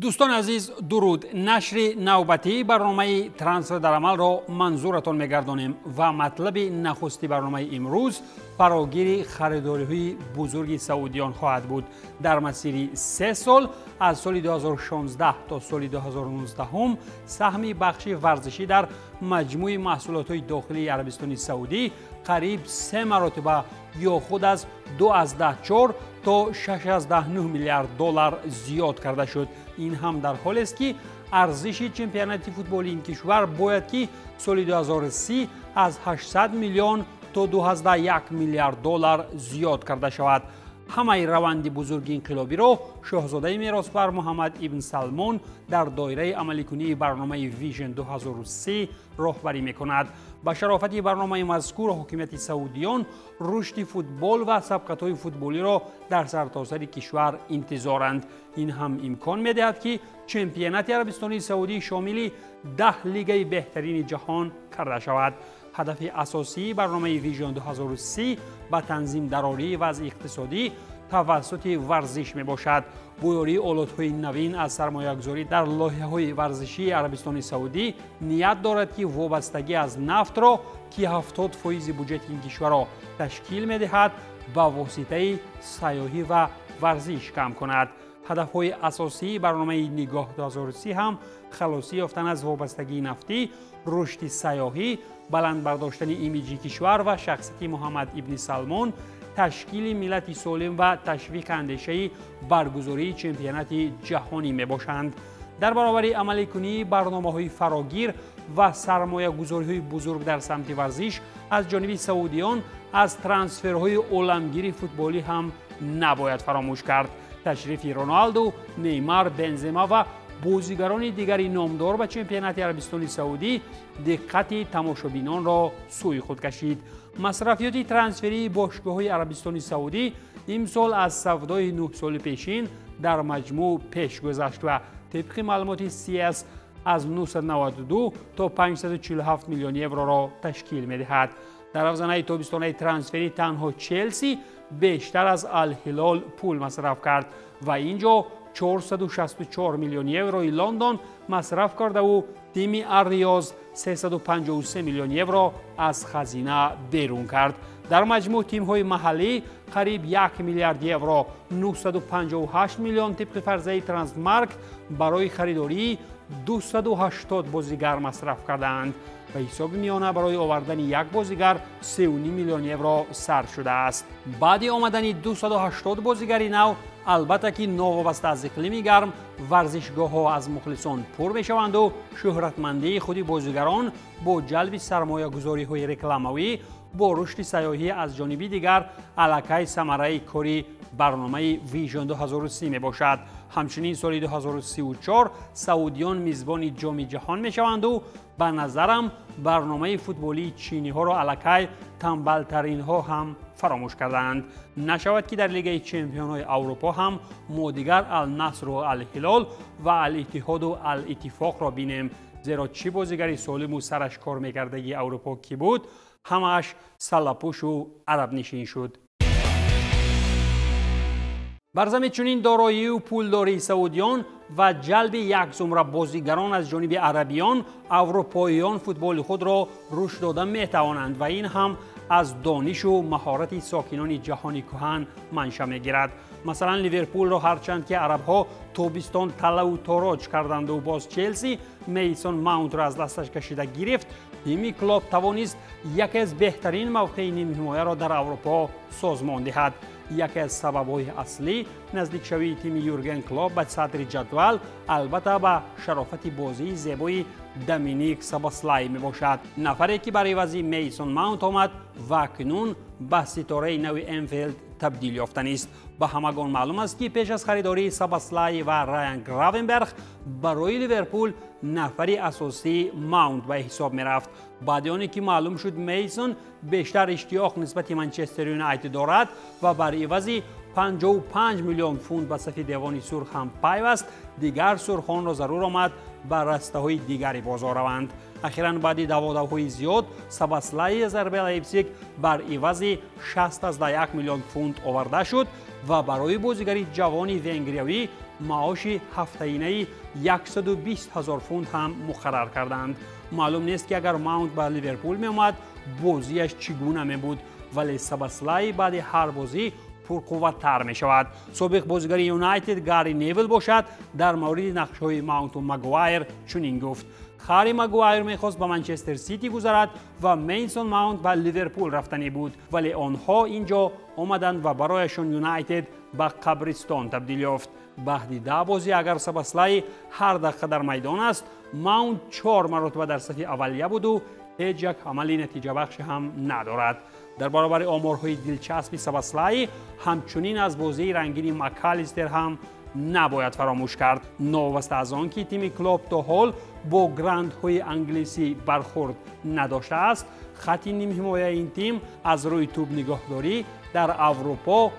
Дӯстони азиз, дуруд. Нашри навбатии барномаи «Трансфер дар амалро» манзуратон мегардонем ва матлаби нахусти барномаи имрӯз фарогири харидориҳои бузурги саудиён хоҳад буд. Дар масири 3 сол, аз соли 2016 то соли 2019, саҳми бахши варзишӣ дар маҷмӯи маҳсулотҳои дохилии Арабистони Саудӣ қариб се маротиба ё худ аз 2,4 то 6,9 миллиард доллар зиёд карда шуд. Ин ҳам дар ҳолест, ки арзиши чемпионати футболи ин кишвар бояд ки соли 2030 аз 800 миллион то 2,1 миллиард доллар зиёд карда шавад. Ҳамаи раванди бузурги инқилобиро шоҳзодаи мероспар Муҳаммад ибн Салмон дар доираи амаликунии барномаи Vision 2030 роҳбарӣ мекунад. Ба шарофати барномаи мазкур ҳокимияти саудиён рушди футбол ва сабқатҳои футболиро дар сартосари кишвар интизоранд. Ин ҳам имкон медиҳад, ки чемпионати Арабистони Саудӣ шомили 10 лигаи беҳтарини ҷаҳон карда шавад. Ҳадафи асосии барномаи Vision 2030 ба танзим дарории вазъи иқтисодӣ тавассути варзиш мебошад. Бо ёрии олотҳои навин аз сармоягузорӣ дар лоиҳаҳои варзишии Арабистони Саудӣ ният дорад, ки вобастагӣ аз нафтро, ки 70 фоизи буҷети ин кишварро ташкил медиҳад, ба воситаи сайёҳӣ ва варзиш кам кунад. Ҳадафҳои асосии барномаи Нигоҳ 2030 ҳам халосӣ ёфтан аз вобастагии нафтӣ, рушди сайёҳӣ, баланд бардоштани имиҷи кишвар ва шахсияти Муҳаммад ибни Салмон, ташкили миллати солим ва ташвиқи андешаи баргузории чемпионати ҷаҳонӣ мебошанд. Дар баробари амаликунии барномаҳои фарогир ва сармоягузориҳои бузург дар самти варзиш аз ҷониби саудиён, аз трансферҳои оламгири футболӣ ҳам набояд фаромӯш кард. Ташрифи Роналду, Неймар, Бензема ва бозигарони дигари номдор ба чемпионати Арабистони Саудӣ диққати тамошобинонро сӯи худ кашид. Масрафиёти трансферии бошгоҳҳои Арабистони Саудӣ имсол аз савдои 9 соли пешин дар маҷмӯъ пеш гузашт ва тибқи маълумоти CS аз 992 то 547 миллион евроро ташкил медиҳад. Дар авзанаи тобистонаи трансферӣ танҳо Челси бештар аз Алҳилол пул масраф кард ва ин ҷо 464 миллион еврои Лондон масраф кардаву тими Арриёз 353 миллион евро аз хазина берун кард. Дар маҷмӯъ тимҳои маҳаллӣ қариб 1 миллиард евро, 958 миллион тибқи фарзияи Трансфермаркт, барои харидории 280 бозигар масраф кардаанд. Ба ҳисоби миёна барои овардани як бозигар 3,5 миллион евро сарф шудааст. Баъди омадани 280 бозигари нав, албатта ки новобаста аз иқлими гарм, варзишгоҳҳо аз мухлисон пур мешаванду шӯҳратмандии худи бозигарон бо ҷалби сармоягузориҳои рекламавӣ, бо рушди сайёҳӣ аз ҷониби дигар аллакай самараи кори барномаи Vision 2030 мебошад. Ҳамчунин соли 2034 саудиён мизбони Ҷоми ҷаҳон мешаванду ба назарам барномаи футболии чиниҳоро аллакай тамбалтаринҳо ҳам фаромӯш кардаанд. Нашавад, ки дар Лигаи чемпионҳои Аврупо ҳам мо дигар Алнасру Алҳилол ва Алиттиҳоду Алиттифоқро бинем, зеро чӣ бозигари солиму сараш кор мекардагии Аврупо кӣ буд? Ҳамааш саллапӯшу арабнишин шуд. Бар зами чунин дороию пулдории саудиён ва ҷалби як зумра бозигарон аз ҷониби арабиён, аврупоиён футболи худро рушд дода метавонанд ва ин ҳам аз донишу маҳорати сокинони ҷаҳони кӯҳан манша мегирад. Масалан, Ливерпулро ҳарчанд ки арабҳо тобистон талаву тороҷ карданду боз Челси Мейсон Маунтро аз дасташ кашида гирифт, тими Клоп тавонист яке аз беҳтарин мавқеи нимҳимояро дар Аврупо созмон диҳад. Яке аз сабабҳои аслӣ наздикшавии тими Юрген Клоп ба садри ҷадвал албатта ба шарофати бозии зебои Доминик Собослай мебошад, нафаре ки бар ивази Мейсон Маунт омад ва акнун ба ситораи нави Энфилд табдил ёфтанист. Ба ҳамагон маълум аст, ки пеш аз харидории Собослай ва Раян Гравенберг барои Ливерпул нафари асосӣ Маунт ба ҳисоб мерафт. Баъди оне ки маълум шуд, Мейсон бештар иштиёқ нисбати Манчестер Юнайтед дорад ва бар ивази 55 миллион фунт ба сафи Девони Сурх ҳам пайваст, дигар сурхонро зарур омад ба растаҳои дигари бозор раванд. Ахиран баъди даводавҳои зиёд Собослайи аз РБ Лейпсиг бар ивази 61 миллион фунт оварда шуд ва барои бозигари ҷавони венгриявӣ маоши ҳафтаинаи 120 ҳазор фунт ҳам муқаррар карданд. Маълум нест, ки агар Маунт ба Ливерпул меомад, бозиаш чӣ гуна мебуд, вале Сабаслай баъди ҳар бозӣ пурқувваттар мешавад. Собиқ бозигари Юнайтед Гарри Невил бошад, дар мавриди нақшҳои Маунту Магуайр чунин гуфт: Харри Магуайр мехост ба Манчестер Сити гузарад ва Мейсон Маунт ба Ливерпул рафтанӣ буд, вале онҳо ин ҷо омаданд ва барояшон Юнайтед ба қабристон табдил ёфт. Баъди 10 бозӣ агар Сабаслай ҳар дақиқа дар майдон аст, Маунт 4 маротиба дар сафи аввалия буду ҳеҷ як амали натиҷабахше ҳам надорад. Дар баробари оморҳои дилчаспи Сабаслай, ҳамчунин аз бозии рангини Макалистер ҳам набояд фаромӯш кард. Новобаста аз он ки тими Клоп то ҳол бо грандҳои англисӣ бархӯрд надоштааст, хатти нимҳимояи ин тим аз рӯи тӯб нигоҳдорӣ дар Аврупо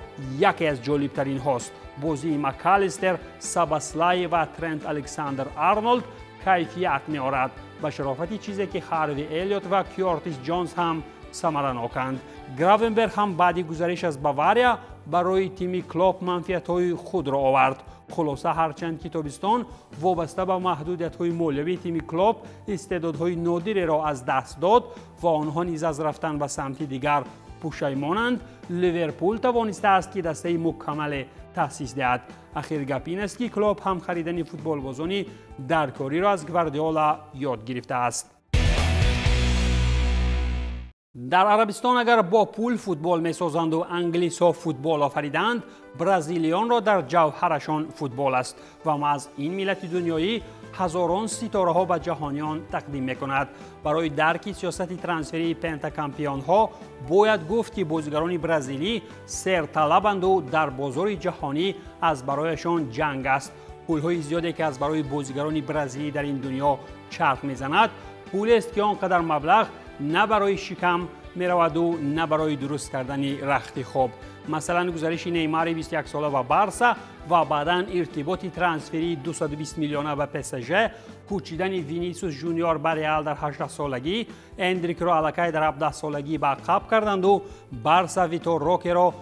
яке аз ҷолибтаринҳост. Бозии Макалистер, Сабаслай ва Трент Александр Арнолд кайфият меорад, ба шарофати чизе ки Харви Эллиот ва Кёртис Ҷонс ҳам самараноканд. Гравенберг ҳам баъди гузариш аз Бавария барои тими Клоп манфиатҳои худро овард. Хулоса, ҳарчанд ки тобистон вобаста ба маҳдудиятҳои молиявии тими Клоп истеъдодҳои нодиреро аз даст дод ва онҳо низ аз рафтан ба самти дигар пушаймонанд, Ливерпул тавонистааст, ки дастаи мукаммале таъсис диҳад. Ахир гап ин аст, ки Клоп ҳам харидани футболбозони даркориро аз Гвардиола ёд гирифтааст. Дар Арабистон агар бо пул футбол месозанду англисҳо футбол офариданд, бразилионро дар ҷавҳарашон футбол аст ва маҳз ин миллати дунёӣ ҳазорон ситораҳо ба ҷаҳониён тақдим мекунад. Барои дарки сиёсати трансферии пентакампионҳо бояд гуфт, ки бозигарони бразилӣ серталабанду дар бозори ҷаҳонӣ аз барояшон ҷанг аст. Пулҳои зиёде, ки аз барои бозигарони бразилӣ дар ин дунё чарх мезанад, пулест, ки он қадар маблағ на барои шикам мераваду на барои дуруст кардани рахти хоб. Масалан, гузариши Неймари 21сола ба Барса ва баъдан иртиботи трансферии 220 миллиона ба ПСЖ, кӯчидани Винисиус Жуниор ба Реал дар 18солагӣ, Эндрикро аллакай дар 17солагӣ ба қаб карданду Барса Витор Рокеро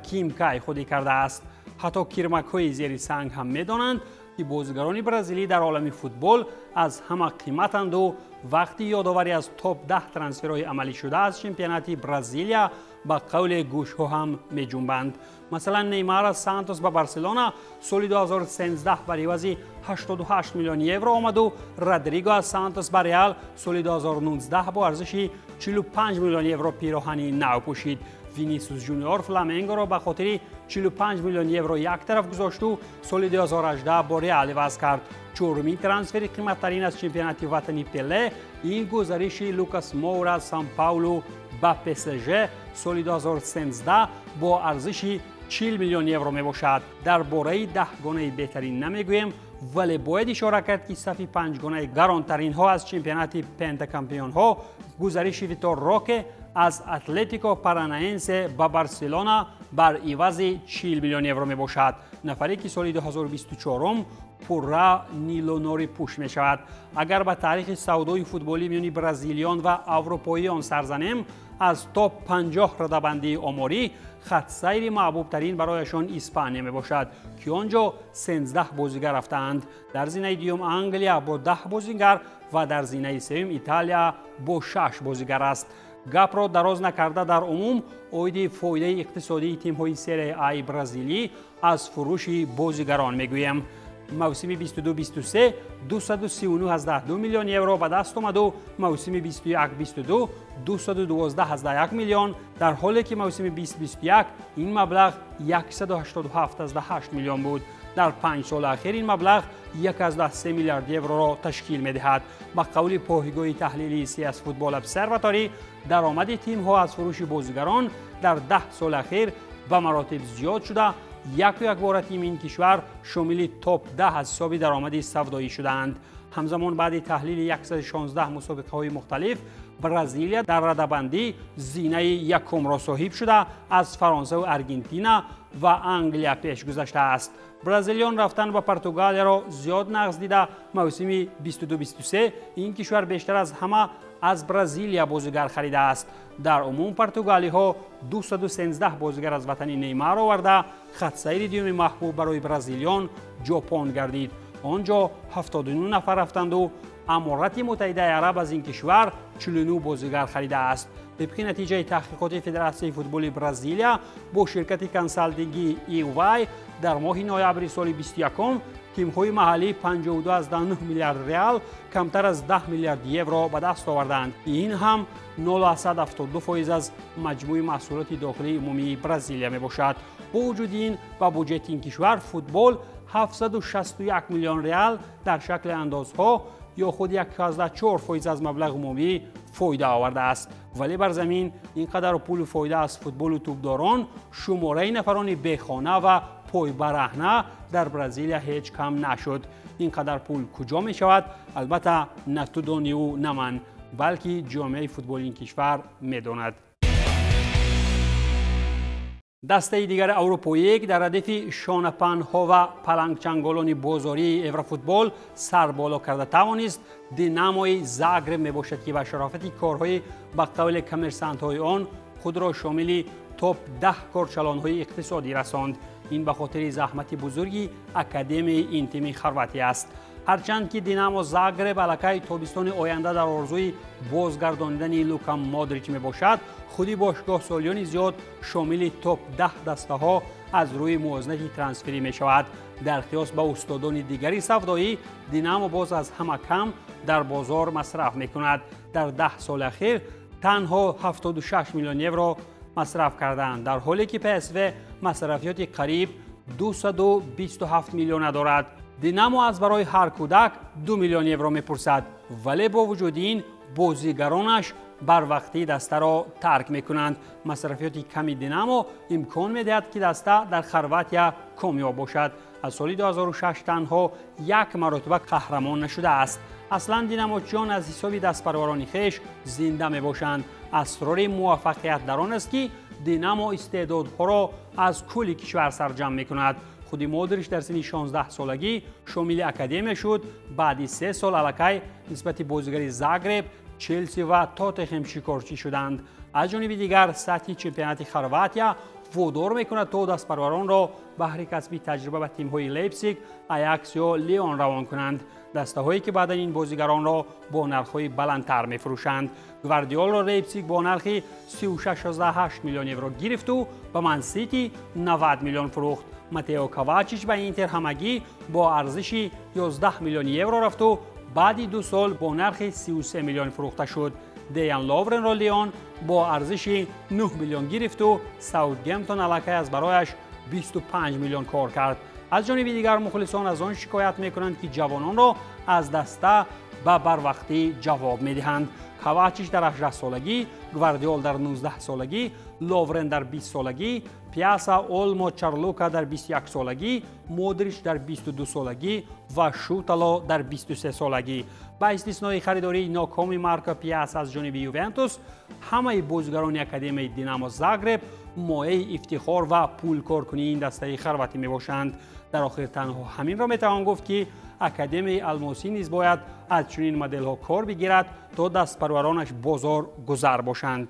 кимкай худӣ кардааст. Ҳатто кирмакҳои зери санг ҳам медонанд, ки бозигарони бразилӣ дар олами футбол аз ҳама қиматанду вақти ёдоварӣ аз топ 10 трансферҳои амалӣ шуда аз чемпионати Бразилия ба қавле гӯшҳо ҳам меҷунбанд. Масалан, Неймар аз Сантос ба Барселона соли 2013 бар ивази 88 миллион евро омаду Родриго аз Сантос ба Реал соли 2019 бо арзиши 45 миллион евро пироҳани нав пӯшид. Винисиус Жуниор Фламенгоро ба хотири 45 миллион евро як тараф гузошту соли 2018 бо Реал иваз кард. Чорумин трансфери қиматтарин аз чемпионати ватани Пеле ин гузариши Лукас Моура аз Сан Паулу ба ПСЖ соли 2013 бо арзиши 40 миллион евро мебошад. Дар бораи даҳгонаи беҳтарин намегӯем, вале бояд ишора кард, ки сафи панҷгонаи гаронтаринҳо аз чемпионати пентакампионҳо гузариши Витор Роке аз Атлетико Паранаенсе ба Барселона бар ивази 40 миллион евро мебошад, нафаре ки соли 2024 пурра нилонори пӯш мешавад. Агар ба таърихи савдои футболӣ миёни бразилиён ва аврупоиён сар занем, аз топ 50 радабандии оморӣ хатсайри маҳбубтарин барояшон Испания мебошад, ки он ҷо 13 бозигар рафтаанд. Дар зинаи дуюм Англия бо 10 бозигар ва дар зинаи сеюм Италия бо 6 бозигар аст. Гапро дароз накарда, дар умум оиди фоидаи иқтисодии тимҳои серияи Аи бразилӣ аз фурӯши бозигарон мегӯем. Мавсими 22-23 239,2 миллион евро ба даст омаду мавсими 21-22 212,1 миллион, дар ҳоле ки мавсими 2021 ин маблағ 187,8 миллион буд. Дар 5 соли ахир ин маблағ 1,3 миллиард евроро ташкил медиҳад. Ба қавли пойгоҳи таҳлили CS Football Observatory, даромади тимҳо аз фурӯши бозигарон дар 10 соли ахир ба маротиб зиёд шуда, яку якбора тими ин кишвар шомили топ 10 аз ҳисоби даромади савдоӣ шудаанд. Ҳамзамон баъди таҳлили 116 мусобиқаҳои мухталиф Бразилия дар радабандӣ зинаи якумро соҳиб шуда, аз Фаронсаву Аргентина ва Англия пеш гузаштааст. Бразилиён рафтан ба Португалияро зиёд нағз дида, мавсими 22-23 ин кишвар бештар аз ҳама аз Бразилия бозигар харидааст. Дар умум португалиҳо 213 бозигар аз ватани Неймар оварда, хатсайри дуюми маҳбуб барои бразилиён Ҷопон гардид. Он ҷо 79 нафар рафтанду Аморати Муттаҳидаи Араб аз ин кишвар 49 бозигар харидааст. Тибқи натиҷаи таҳқиқоти Федератсияи футболи Бразилия бо ширкати консалтингии EY дар моҳи ноябри соли 21 тимҳои маҳаллӣ 52,9 миллиард реал, камтар аз 10 миллиард евро ба даст оварданд. Ин ҳам 0,72% аз маҷмӯи маҳсулоти дохилии умумии Бразилия мебошад. Бо вуҷуди ин ба буҷети ин кишвар футбол 761 миллион реал дар шакли андозҳо ё худ 1,4% аз маблағи умумӣ фоида овардааст. Вале бар замин ин қадар пулу фоида аз футболу тӯбдорон шумораи нафарони бехона ва пойбараҳна дар Бразилия ҳеҷ кам нашуд. Ин қадар пул куҷо мешавад? Албатта на ту дониву на ман, балки ҷомеаи футболи ин кишвар медонад. Дастаи дигари аврупоие ки дар радифи шонапанҳо ва палангчанголони бозории еврофутбол сар боло карда тавонист, Динамои Загреб мебошад, ки ба шарофати корҳои ба қавли коммерсантҳои он худро шомили топ 10 корчалонҳои иқтисодӣ расонд. Ин ба хотири заҳмати бузурги Академияи ин тими Хорватия аст. Ҳарчанд ки Динамо Загреб аллакай тобистони оянда дар орзуи бозгардонидани Лука Модрич мебошад, худи бошгоҳ солиёни зиёд шомили топ 10 дастаҳо аз рӯи мувозинати трансферӣ мешавад. Дар қиёс ба устодони дигари савдоӣ Динамо боз аз ҳама кам дар бозор масраф мекунад. Дар 10 соли ахир танҳо 76 миллион евро масраф карданд, дар ҳоле ки ПСВ масрафиёти қариб 227 миллиона дорад. Динамо аз барои ҳар кӯдак 2 миллион евро мепурсад, вале бо вуҷуди ин бозигаронаш барвақтӣ дастаро тарк мекунанд. Масрафиёти ками Динамо имкон медиҳад, ки даста дар Хорватия комёб бошад. Аз соли 2006 танҳо як маротиба қаҳрамон нашудааст. Аслан динамочиён аз ҳисоби дастпарварони хеш зинда мебошанд. Асрори муваффақият дар он аст, ки Динамо истеъдодҳоро аз кулли кишвар сарҷамъ мекунад. Худи Модрич дар синни 16 солагӣ шомили академия шуд. Баъди 3 сол аллакай нисбати бозигари Загреб, Челси ва Тоттенхем шикорчӣ шуданд. Аз ҷониби дигар сатҳи чемпионати Хорватия водор мекунад, то дастпарваронро баҳри касби таҷриба ба тимҳои Лейпсиг, Аякс ё Леон равон кунанд, дастаҳое ки баъдан ин бозигаронро бо нархҳои баландтар мефурӯшанд. Гвардиолро Лейпсиг бо нархи 36,8 миллион евро гирифту ба Ман-Сити 90 миллион фурӯхт. Матео Ковачич ба Интер ҳамагӣ бо арзиши 11 миллион евро рафту баъди 2 сол бо нархи 33 миллион фурӯхта шуд. Деян Ловренро Леон бо арзиши 9 миллион гирифту Саутгемптон аллакай аз барояш 25 миллион кор кард. Аз ҷониби дигар мухлисон аз он шикоят мекунанд, ки ҷавононро аз даста ба барвақтӣ ҷавоб медиҳанд. Ковачич дар 18 солагӣ, Гвардиол дар 19 солагӣ, Ловрен дар 20 солагӣ, Пиаса, Олмо, Чарлука дар 21 солагӣ, Модрич дар 22 солагӣ ва Шутало дар 23 солагӣ. Ба истиснои харидории нокоми Марко Пиаса аз ҷониби Ювентус, ҳамаи бозигарони Академияи Динамо Загреб мояи ифтихор ва пулкоркунии ин дастаи хорватӣ мебошанд. Дар охир танҳо ҳаминро метавон гуфт, ки Академияи Алмосӣ низ бояд аз чунин моделҳо кор бигирад, то дастпарваронаш бозор гузар бошанд.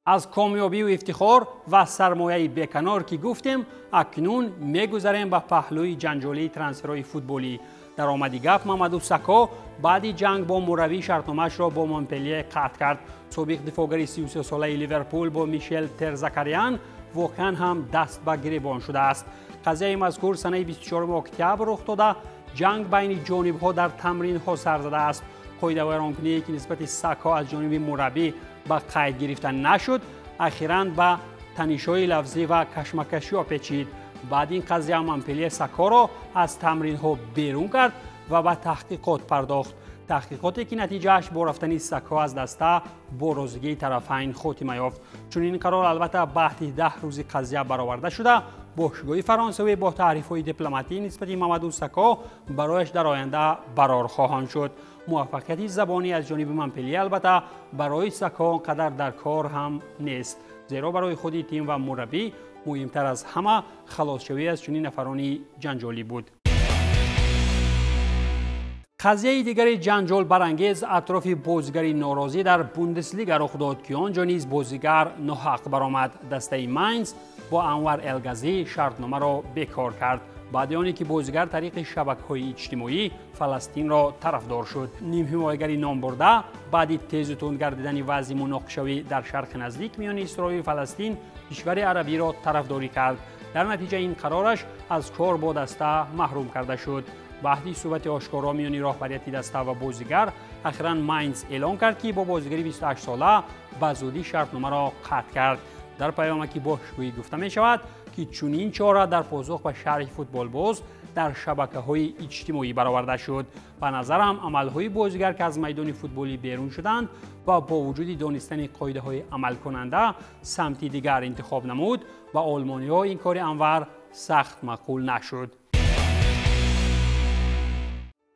Аз комёбию ифтихор ва сармояи беканор ки гуфтем, акнун мегузарем ба паҳлӯи ҷанҷолии трансферҳои футболӣ. Дар омади гап Мамаду Сако баъди ҷанг бо мураббӣ шартномаашро бо Монпелие қатъ кард. Собиқ дифоъгари 33-солаи Ливерпул бо Мишел Терзакарян воқеан ҳам даст ба гиребон шудааст. Қазияи мазкур санаи 24 октябр рух дода, ҷанг байни ҷонибҳо дар тамринҳо сар задааст. Қоидавайронкуние ки нисбати Сако аз ҷониби мураббӣ ба қайд гирифта нашуд, ахиран ба танишҳои лафзӣ ва кашмакашиҳо печид. Баъд ин қазия Монпелие Сакоро аз тамринҳо берун кард ва ба таҳқиқот пардохт. Таҳқиқоте ки натиҷааш бо рафтани Сако аз даста бо розигии тарафайн хотима ёфт. Чунин қарор албатта баъди 10 рӯзи қазия бароварда шуда, бошгоҳи фаронсавӣ бо таърифҳои дипломатӣ нисбати Мамаду Сако барояш дар оянда барор хоҳанд шуд. Муваффақияти забонӣ аз ҷониби Монпелие албатта барои Сако он қадар дар кор ҳам нест, зеро барои худи тим ва мураббӣ муҳимтар аз ҳама халосшавӣ аз чунин нафарони ҷанҷолӣ буд. Қазияи дигари ҷанҷолбарангез атрофи бозигари норозӣ дар Бундеслига рух дод, ки он ҷо низ бозигар ноҳақ баромад. Дастаи Майнс бо Анвар Элгазӣ шартномаро бекор кард, баъди оне ки бозигар тариқи шабакаҳои иҷтимоӣ Фаластинро тарафдор шуд. Нимҳимоягари номбурда баъди тезу тунд гардидани вазъи муноқишавӣ дар Шарқи Наздик миёни Исроилу Фаластин кишвари арабиро тарафдорӣ кард. Дар натиҷа ин қарораш аз кор бо даста маҳрум карда шуд. Баъди суҳбати ошкоро миёни роҳбарияти даста ва бозигар, ахиран Майнс эълон кард, ки бо бозигари 28сола ба зудӣ шартномаро қатъ кард. Дар паёмаки бошгӯӣ гуфта мешавад, ки чунин чора дар посух ба шарҳи футболбоз дар шабакаҳои иҷтимоӣ бароварда шуд. Ба назарам, амалҳои бозигар, ки аз майдони футболӣ берун шуданд ва бо вуҷуди донистани қоидаҳои амалкунанда самти дигар интихоб намуд, ба олмониҳо ин кори Анвар сахт маъқул нашуд.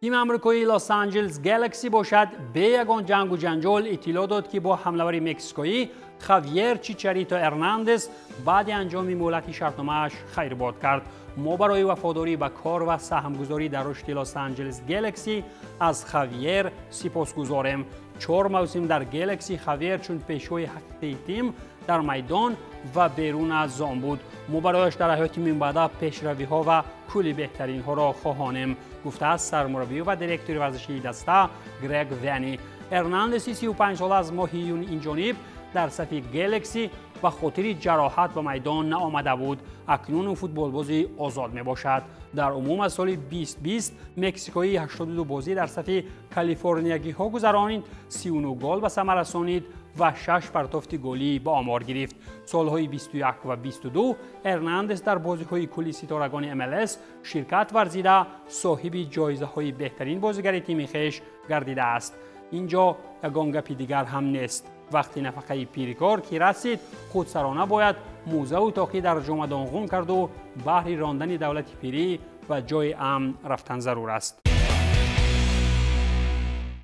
Тими амрикоии Лос-Анҷелес Гэлакси бошад, бе ягон ҷангу ҷанҷол иттилоъ дод, ки бо ҳамлавари мексикоӣ Хавьер Чичарито Эрнандес баъди анҷоми муҳлати шартномааш хайрбод кард. Мо барои вафодорӣ ба кор ва саҳмгузорӣ дар рушди Лос-Анҷелес Гэлакси аз Хавьер сипосгузорем. 4 мавсим дар Гэлакси Хавьер чун пешвои ҳақиқии тим дар майдон ва берун аз он буд. Мо барояш дар ҳаёти минбаъда пешравиҳо ва кулли беҳтаринҳоро хоҳонем, гуфтааст сармураббӣ ва директори варзишии даста Грег Вени. Эрнандеси 35сола аз моҳи июни инҷониб дар сафи Гэлакси ба хотири ҷароҳат ба майдон наомада буд. Акнун ӯ футболбози озод мебошад. Дар умум аз соли 2020 мексикоӣ 82 бозӣ дар сафи калифорниягиҳо гузаронид, 39 гол ба самар расонид ва 6 партофти голӣ ба омор гирифт. Солҳои 21 ва 22 Эрнандес дар бозиҳои кулли ситорагони МЛС ширкат варзида, соҳиби ҷоизаҳои беҳтарин бозигари тими хеш гардидааст. Ин ҷо ягон гапи дигар ҳам нест. Вақти нафақаи пирикор ки расид, худсарона бояд мӯзаву тоқӣ дар ҷомадон ғун карду баҳри рондани давлати пирӣ ба ҷои амн рафтан зарур аст.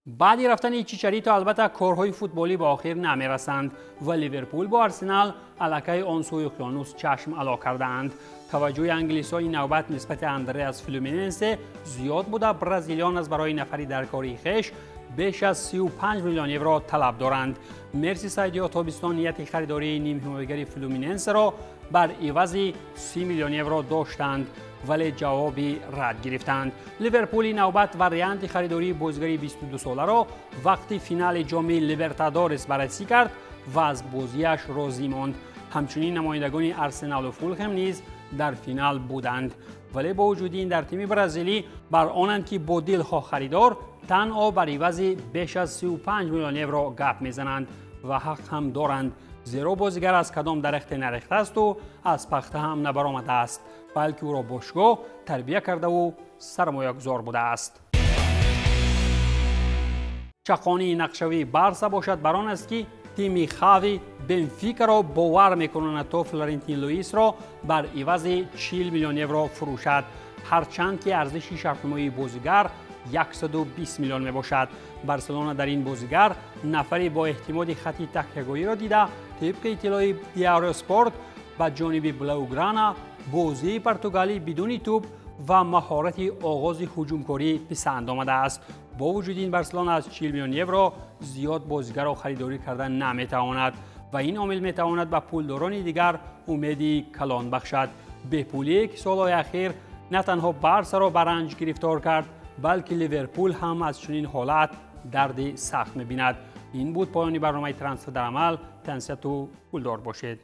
Баъди рафтани Чичарито албатта корҳои футболӣ ба охир намерасанд ва Ливерпул бо Арсенал аллакай он сӯи уқёнус чашм ало кардаанд. Таваҷҷӯҳи англисҳо ин навбат нисбати Андреас Флюминенсе зиёд буда, бразилиён аз барои нафари дар кори хеш беш аз 35 миллион евро талаб доранд. Мерсисайдиҳо тобистон нияти харидории нимҳимоягари Флюминенсеро бар ивази 30 миллион евро доштанд, вале ҷавоби рад гирифтанд. Ливерпули навбат варианти харидории бозигари 22соларо вақти финали ҷоми Либертадорес баррасӣ кард ва аз бозиаш розӣ монд. Ҳамчунин намояндагони Арсеналу Фулхем низ дар финал буданд. Вале бо вуҷуди ин дар тими бразилӣ бар онанд, ки бо дилхоҳ харидор танҳо бар ивази беш аз 35 миллион евро гап мезананд ва ҳақ ҳам доранд, зеро бозигар аз кадом дарахте нарехтаасту аз пахта ҳам набаромадааст, балки ӯро бошгоҳ тарбия кардаву сармоягузор будааст. Чақонии нақшавии Барса бошад бар он аст, ки тими Хави Бенфикаро бовар мекунанд то Флорентин Луисро бар ивази 40 миллион евро фурӯшад, ҳарчанд ки арзиши шартномаи бозигар 120 миллион мебошад. Барселона дар ин бозигар нафаре бо эҳтимоди хати такягоҳиро дида, тибқи иттилои Диарио Спорт ба ҷониби Блауграна бозии португалӣ бидуни тӯб ва маҳорати оғози ҳуҷумкорӣ писанд омадааст. Бо вуҷуди ин Барселона аз 40 миллион евро зиёд бозигарро харидорӣ карда наметавонад ва ин омил метавонад ба пулдорони дигар умеди калон бахшад. Бепулие ки солҳои ахир на танҳо Барсаро ба ранҷ гирифтор кард, балки Ливерпул ҳам аз чунин ҳолат дарди сахт мебинад. Ин буд поёни барномаи Трансфер дар амал. Тансиҳату пулдор бошед.